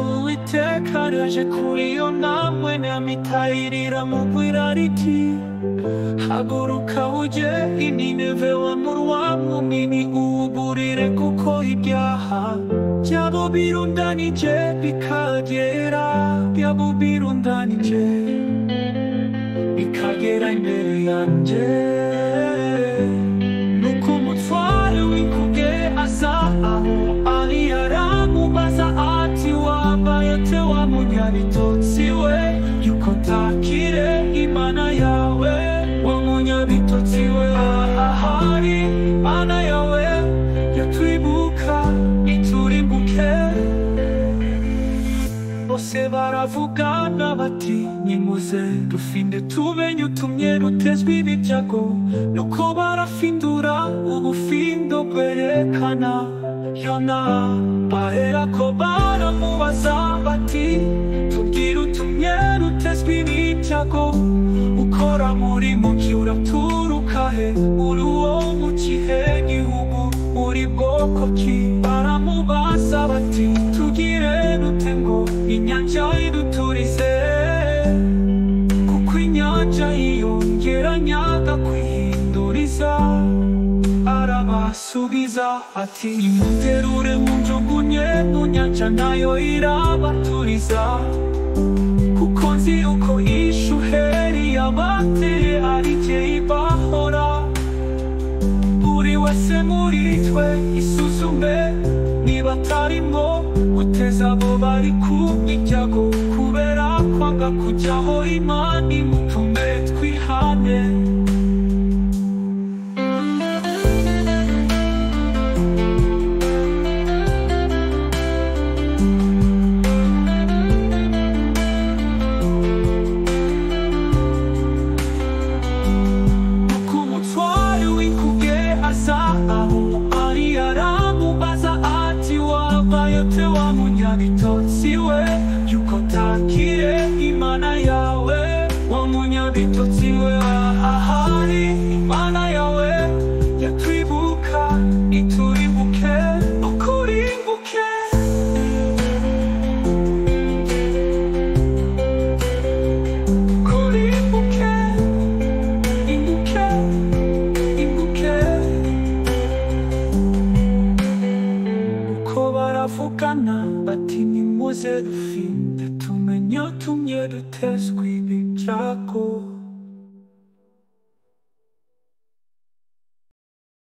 ry'Uwiteka ryaje kuri Yona mwene Amitayi riramubwira riti: haguruka ujye i Nineve wa murwa munini, uwuburire kuko ibyaha byabo birundanije bikagera, byabo birundanije bikagera imbere yanjye. Nuko umutware w'inkuge aza aho ari, aramubaza ati: wabaye ute wa munyabitotsi we, yuko utakire Imana yawe? Wa munyabitotsi we, ahari Imana yawe yatwibuka iturimbuke. Bose baravugana bati: nimuze dufinde tumenye utumye rutezwe ibyago. Nuko barafindura ubufindo bwerekana Yona. Baherako baramubaza bati: tubwire utumye rutezwe ibyago, ukora muri muki, uraturuka he, uri uwo mu kihe gihugu, uri bwoko ki? Baramubaza bati: tugire dute ngo inyanja iduturize? Kuko inyanja yiyongeranyaga kwihinduriza. Arabasubiza ati: nimuterure munjugunye mu nyanja, nayo irabaturiza, kuko nzi uko ishuheri yabateye ari jye ibahora. Buri wese muri twe isuzume niba atarimo guteza abo bari ku ibyago, kubera kwanga kujyaho Imana imutume twihane. Nuko umutware w'inkuge aza aho ari, aramubaza ati: wabaye ute wa munyabitotsi we, yuko utakire Imana yawe? Wa munyabitotsi we, ahari Imana yawe yatwibuka iturimbuke, ukurimbuke. Kurimbuke, imbuke, imbuke. Uko baravugana bati: nimuze dufinde tumenye utumye dutezwe ibyago.